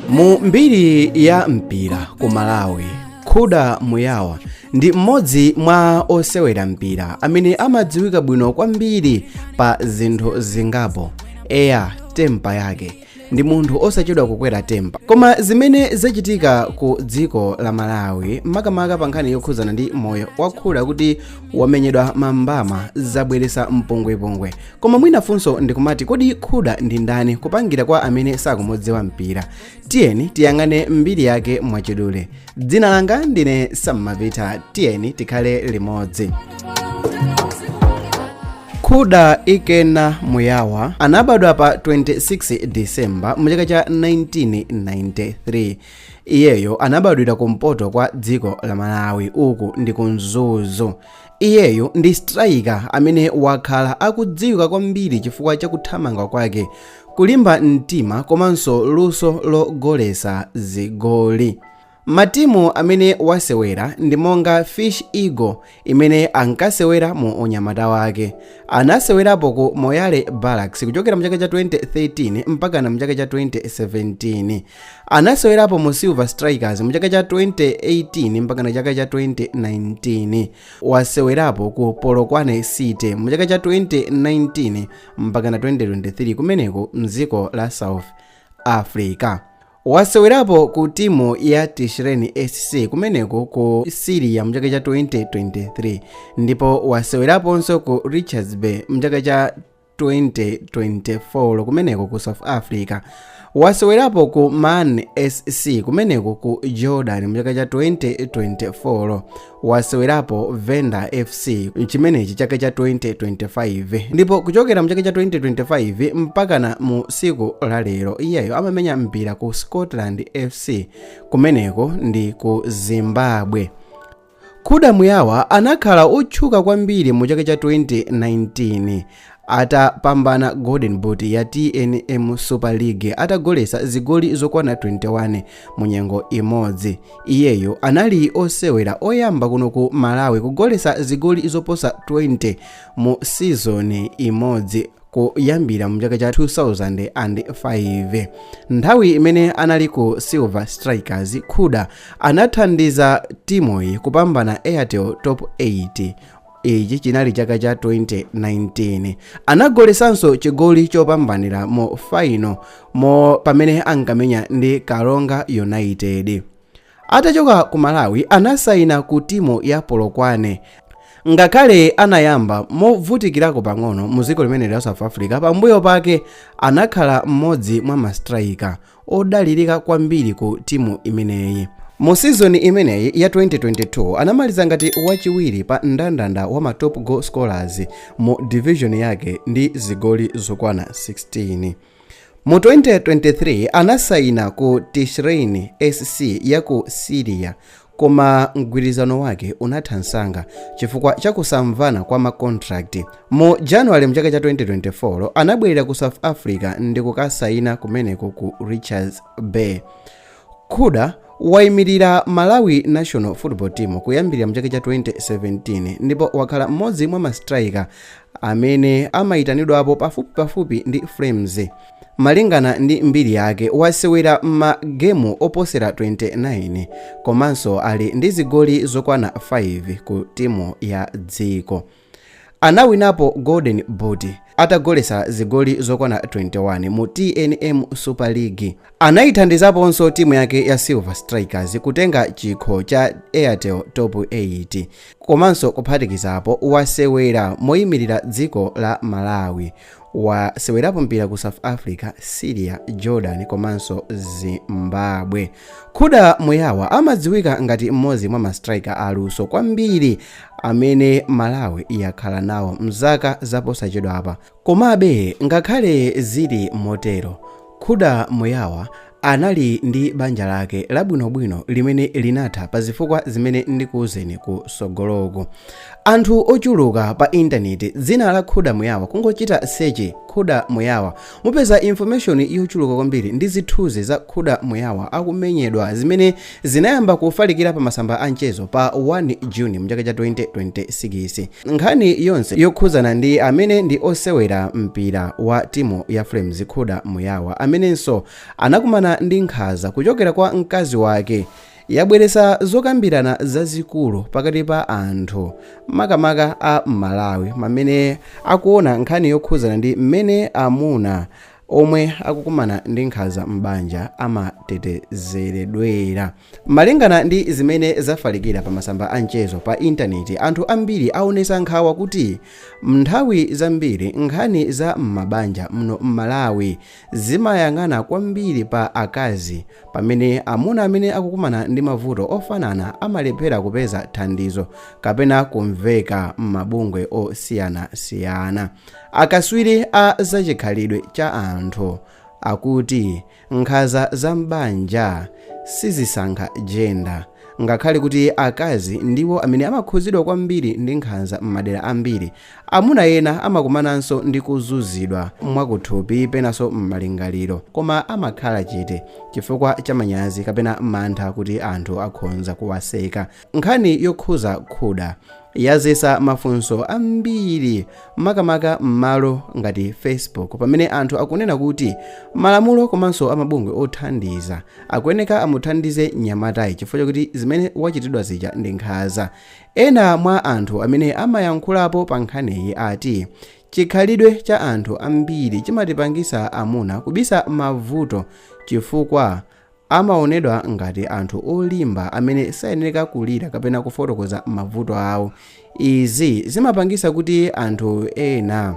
Mu mbiri ya mpira ku Malawi, Khuda Muyawa ndi mmodzi mwa osewera mpira amene amadziwika bwino kwambiri pa zinthu zingapo. Eya, temper yake, ndi munthu osachedwa kukwera temper. Koma zimene zachitika ku dziko la Malawi, makamaka pa nkhani yokhuzana ndi moyo wa Khuda kuti wamenyedwa mambama, zabweresa mpungwepungwe. Koma mwina funso ndikumati, kodi Khuda ndi ndani kupangira kwa amene sakumudziwa mpira? Tiyeni tiyang'ane mbiri yake mwachidule. Dzina langa ndine Sammapita, tiyeni tikhale limodzi. Khuda Ikena Muyawa anabadwa pa 26 Disemba mu chaka cha 1993. Iyeyo anabadwira kumpoto kwa dziko la Malawi, uku ndi ku Mzuzu. Iyeyo ndi striker amene wakhala akudziwika kwambiri chifukwa cha kuthamanga kwake, kulimba mtima komanso luso logolesa zigoli. Matimu amene wasewera ndi monga Fish Eagle imene ankasewera mu unyamata wake. Anasewerapo ku Moyale Barracks kuchokera mu chaka cha 2013 mpakana mu chaka cha 2017. Anasewerapo mu Silver Strikers mu chaka cha 2018 mpakana chaka cha 2019. Wasewerapo ku Polokwane City mu chaka cha 2019 mpakana 2023, kumeneko mdziko la South Africa. Wasewerapo ku timu ya Tishreni SC kumeneko ku Syria mchaka cha 2023, ndipo waseweraponso ku Richards Bay mchaka cha 2024 kumeneko ku South Africa. Wasewerapo ku Man SC kumeneko ku Jordan mchaka cha 2024. Wasewerapo Venda FC chimenechi chaka cha 2025, ndipo kuchokera mchaka cha 2025 mpakana mu siku la lero, iyeyo amamenya mpira ku Scotland FC kumeneko ndi ku Zimbabwe. Khuda Muyawa anakhala otchuka kwambiri mu chaka cha 2019 atapambana Golden Boot ya TNM Super League, atagolesa zigoli zokwana 21 mu nyengo imodzi. Iyeyo anali osewera oyamba kuno ku Malawi kugolesa zigoli zoposa 20 mu season imodzi kuyambira mu chaka cha 2005. Nthawi imene anali ku Silver Strikers, Khuda anathandiza timuyi kupambana Airtel Top 8. Ichi chinali chaka cha 2019. Anagolesanso chigoli chopambanira mu final mo pamene ankamenya ndi Karonga United. Atachoka ku Malawi, anasayina ku timu ya Polokwane. Ngakhale anayamba movutikirako pang'ono mu dziko limene la South Africa, pambuyo pake anakhala mmodzi mwa ma striker odalirika kwambiri ku timu imeneyi. Mu season imeneyi ya 2022 anamaliza ngati wachiwiri pa mndandanda wa ma top goal scorers mu division yake ndi zigoli zokwana 16. Mu 2023 anasayina ku Tishreen SC ya ku Syria, koma mgwirizano wake unatha msanga chifukwa chakusamvana kwa ma contract. Mu January mchaka cha 2024 anabwerera ku South Africa ndi kukasayina kumeneko ku Richards Bay. Khuda wayimirira Malawi national football team kuyambira mchaka cha 2017, ndipo wakhala mmodzi mwa ma striker amene amayitanidwapo pafupipafupi ndi Flames. Malingana ndi mbiri yake, wasewera m'magemu oposera 29 komanso ali ndi zigoli zokwana 5 ku timu ya dziko. Anawinapo Golden Boot atagolesa zigoli zokwana 21 mu TNM Super League. Anayithandizaponso timu yake ya Silver Strikers kutenga chikho cha Airtel Top 8. Komanso kuphatikizapo, wasewera moyimirira dziko la Malawi. Wasewerapo mpira ku South Africa, Syria, Jordan komanso Zimbabwe. Khuda Muyawa amadziwika ngati mmodzi mwa ma striker aluso kwambiri amene Malawi yakhala nawo mzaka zaposachedwapa. Komabe ngakhale zili motero, Khuda Muyawa anali ndi banja lake labwinobwino limene linatha pa zifukwa zimene ndikuwuzeni ku sogoloko. Anthu ochuluka pa intaneti, dzina la Khuda Muyawa, kungochita search Khuda Muyawa, mupeza information yochuluka kwambiri ndi zithunzi za Khuda Muyawa akumenyedwa zimene zinayamba kufalikira pa masamba a mchezo pa 1 June mchaka cha 2026. Nkhani yonse yokhuzana ndi amene ndi osewera mpira wa timu ya Flames, Khuda Muyawa, amenenso anakumana akukumana ndi nkhanza kuchokera kwa mkazi wake yabweretsa zokambirana zazikulu pakati pa anthu, makamaka a Malawi, pamene akuona nkhani yokhuzana ndi mmene amuna omwe akukumana ndi nkhanza m'banja amatetezeredwera. Malingana ndi zimene zafalikira pa masamba a mchezo pa intaneti, anthu ambiri aonesa nkhawa kuti nthawi zambiri nkhani za m'mabanja muno m'Malawi zimayang'ana kwambiri pa akazi, pamene amuna amene akukumana ndi mavuto ofanana amalephera kupeza thandizo kapena kumveka m'mabungwe osiyanasiyana. Akaswiri a zachikhalidwe cha anthu akuti nkhanza za m'banja sizisankha gender. Ngakhale kuti akazi ndiwo amene amakhuzidwa kwambiri ndi nkhanza m'madera ambiri, amuna ena amakumananso ndi kuzunzidwa mwakuthupi penanso m'malingaliro, koma amakhala chete chifukwa cha manyazi kapena mantha kuti anthu akhonza kuwaseka. Nkhani yokhuza Khuda yazetsa mafunso ambiri, makamaka m'malo ngati Facebook, pamene anthu akunena kuti malamulo komanso amabungwe othandiza akuyeneka amuthandize mnyamatayi chifukwa chakuti zimene wachitidwa zija ndi nkhanza. Ena mwa anthu amene amayankhulapo pa nkhaniyi ati chikhalidwe cha anthu ambiri chimatipangisa amuna kubisa mavuto chifukwa amaonedwa ngati anthu olimba amene sayenera kulira kapena kufotokoza mavuto awo. Izi zimapangisa kuti anthu ena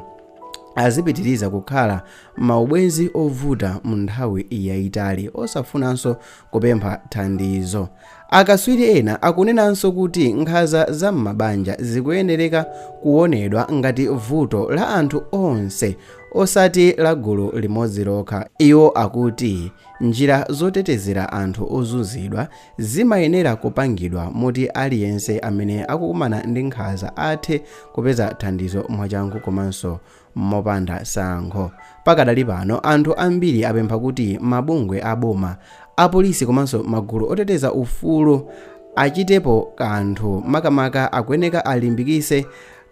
azipitiriza kukhala maubwenzi ovuta mu nthawi yayitali, osafunanso kupempha thandizo. Akaswiri ena akunenanso kuti nkhanza za m'mabanja zikuyenereka kuonedwa ngati vuto la anthu onse, osati la gulu limodzi lokha. Iwo akuti njira zotetezera anthu ozunzidwa zimayenera kupangidwa moti aliyense amene akukumana ndi nkhanza athe kupeza thandizo mwachangu komanso mopanda sankho. Pakadali pano anthu ambiri apempha kuti mabungwe aboma, apolisi komanso magulu oteteza ufulu achitepo kanthu, makamaka akuyeneka alimbikise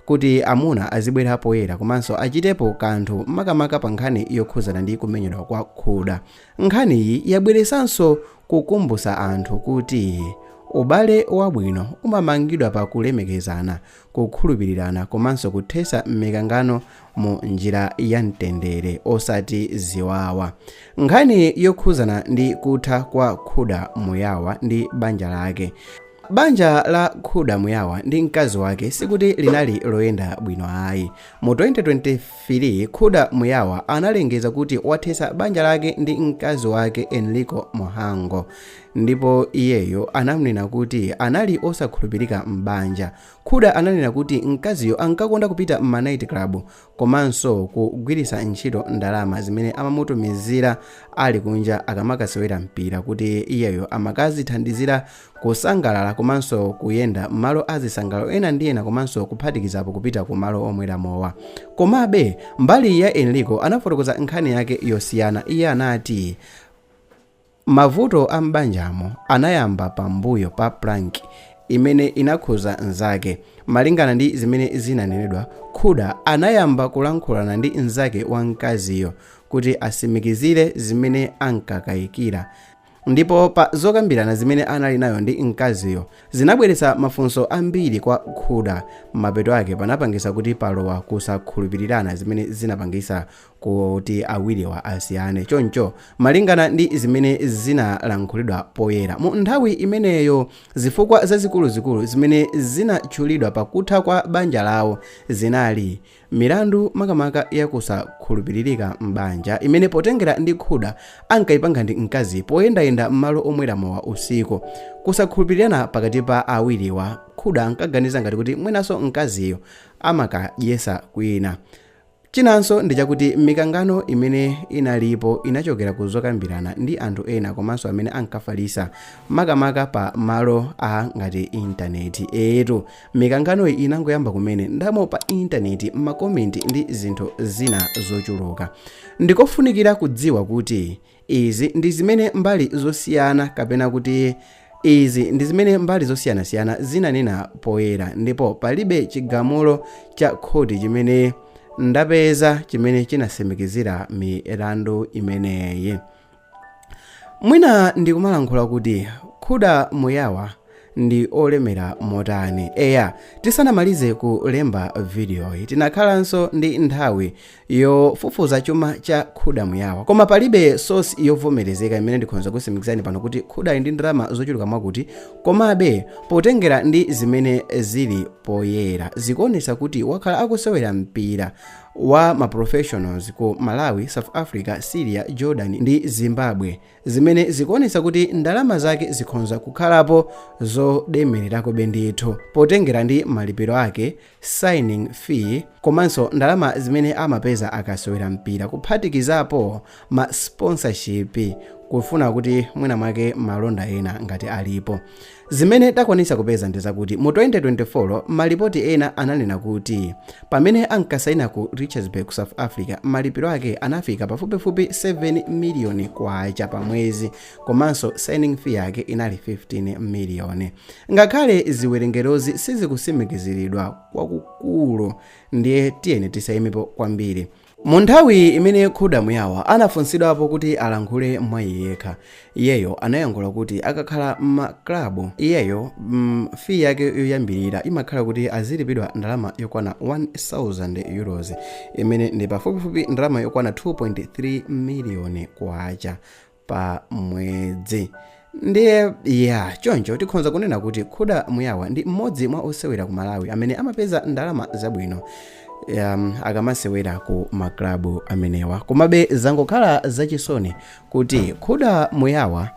kuti amuna azibwera poyera komanso achitepo kanthu, makamaka pa nkhani yokhuzana ndi kumenyedwa kwa Khuda. Nkhaniyi yabweresanso kukumbutsa anthu kuti ubale wabwino umamangidwa pa kulemekezana, kukhulupirirana komanso kuthetsa mikangano mu njira ya mtendere, osati ziwawa. Nkhani yokhuzana ndi kutha kwa Khuda Muyawa ndi banja lake. Banja la Khuda Muyawa ndi mkazi wake sikuti linali loyenda bwino ayi. Mu 2023 Khuda Muyawa analengeza kuti wathetsa banja lake ndi mkazi wake Enrico Mohango, ndipo iyeyo anamnena kuti anali osakhulupirika m'banja. Khuda ananena kuti mkaziyo ankakonda kupita m'ma night club komanso kugwiritsa ntchito ndalama zimene amamutumizira ali kunja akamakasewera mpira, kuti iyeyo amakazithandizira kusangalala komanso kuyenda m'malo azisangalalo ena ndi ena, komanso kuphatikizapo kupita ku malo omwera mowa. Komabe mbali ya Enrico anafotokoza nkhani yake yosiyana. Iye anati mavuto a m'banjamo anayamba pambuyo pa prank imene inakhuza mnzake. Malingana ndi zimene zinanenedwa, Khuda anayamba kulankhulana ndi mnzake wa mkaziyo kuti asimikizire zimene ankakayikira, ndipo pa zokambirana zimene anali nayo ndi mkaziyo zinabweretsa mafunso ambiri kwa Khuda. Mapeto ake panapangisa kuti palowa kusakhulupirirana, zimene zinapangisa kuti awiriwa asiyane. Choncho malingana ndi zimene zinalankhulidwa poyera mu nthawi imeneyo, zifukwa zazikuluzikulu zimene zinatchulidwa pakutha kwa banja lawo zinali milandu makamaka yakusakhulupiririka m'banja, imene potengera ndi Khuda ankayipanga ndi mkazi poyendayenda m'malo omwera mowa usiku. Kusakhulupirirana pakati pa awiriwa, Khuda ankaganiza ngati kuti mwinanso mkaziyo amakadyesa kwina. Chinanso ndi chakuti mikangano imene inalipo inachokera ku zokambirana ndi anthu ena komanso amene ankafalisa makamaka pa malo a ngati intaneti. Etu mikanganoyi inangoyamba kumene ndamo pa intaneti, makomenti ndi zinthu zina zochuluka. Ndikofunikira kudziwa kuti izi ndi zimene mbali zosiyana kapena kuti izi ndi zimene mbali zosiyanasiyana zinanena poyera, ndipo palibe chigamulo cha khoti chimene ndapeza chimene chinasimikizira milandu imeneyi. Mwina ndikumalankhula kuti Khuda Muyawa ndi olemera motani. Eya, tisanamalize kulemba vidiyoyi tinakhalanso ndi nthawi yofufuza chuma cha Khuda Muyawa, koma palibe source yovomerezeka imene ndikhonza kusimikizani pano kuti Khuda ali ndi ndalama zochuluka mwakuti. Komabe potengera ndi zimene zili poyera, zikuonetsa kuti wakhala akusewera mpira wa ma professionals ku Malawi, South Africa, Syria, Jordan ndi Zimbabwe, zimene zikuonetsa kuti ndalama zake zikhonza kukhalapo zodemererakobe ndithu, potengera ndi malipiro ake, signing fee, komanso ndalama zimene amapeza akasewera mpira, kuphatikizapo ma sponsorship, kufuna kuti mwina mwake malonda ena ngati alipo. Zimene takwanisa kupeza ndi zakuti mu 2024 malipoti ena ananena kuti pamene ankasaina ku Richards Bay ku South Africa, malipiro ake anafika pafupifupi 7 miliyoni kwacha pa mwezi, komanso signing fee yake inali 15 miliyoni. Ngakhale ziwerengerozi sizikutsimikiziridwa kwakukulu, ndiye tiyeni tisayimepo kwambiri. Mu nthawi imene Khuda Muyawa anafunsidwapo kuti alankhule mwa iye yekha, iyeyo anayankhula kuti akakhala m'maklabu iyeyo, fee yake yoyambirira imakhala kuti azilipidwa ndalama yokwana €1000, imene ndi pafupifupi ndalama yokwana 2.3 miliyoni kwacha pa mwedzi. Ndiye ya choncho tikhonza kunena kuti Khuda Muyawa ndi mmodzi mwa osewera ku Malawi amene amapeza ndalama zabwino akamasewera ku maklabu amenewa. Komabe zangokhala zachisoni kuti Khuda Muyawa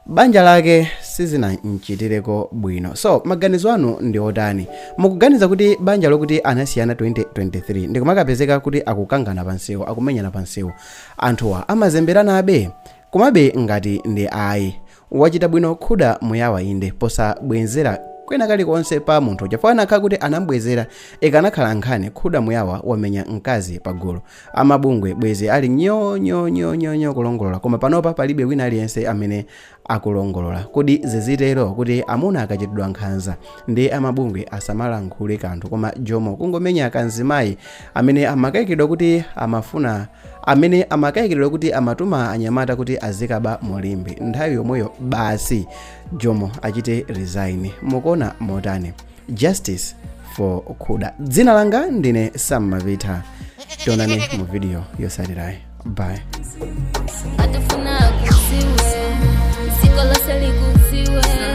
banja lake sizinamchitireko bwino. So maganizo anu ndi otani? Mukuganiza kuti banja lokuti anasiyana 2023 ndikumakapezeka kuti akukangana pansewu, akumenyana pansewu, anthuwa amazemberanabe? Komabe ngati ndi ayi, wachita bwino Khuda Muyawa inde posabwezera kwena kalikonse pa munthu, chifukwa anakhala kuti anambwezera ikanakhala nkhani Khuda Muyawa wamenya mkazi pagulu, amabungwe bwezi ali nyo nyo nyo nyo nyo kulongolola. Koma panopa palibe wina aliyense amene akulongolola. Kodi zizitero kuti amuna akachitidwa nkhanza ndi amabungwe asamalankhule kanthu, koma Jomo kungomenya kanzimayi amene amakayikidwa kuti amafuna, amene amakayikiridwa kuti amatuma anyamata kuti azikaba mulimbi, nthawi yomweyo basi Jomo achite resign? Mukuona motani? Justice for Khuda. Dzina langa ndine Sam Mavita. Tionane mu video yosalirayi. Bye. Atufuna kuziwe, dziko lose likuziwe.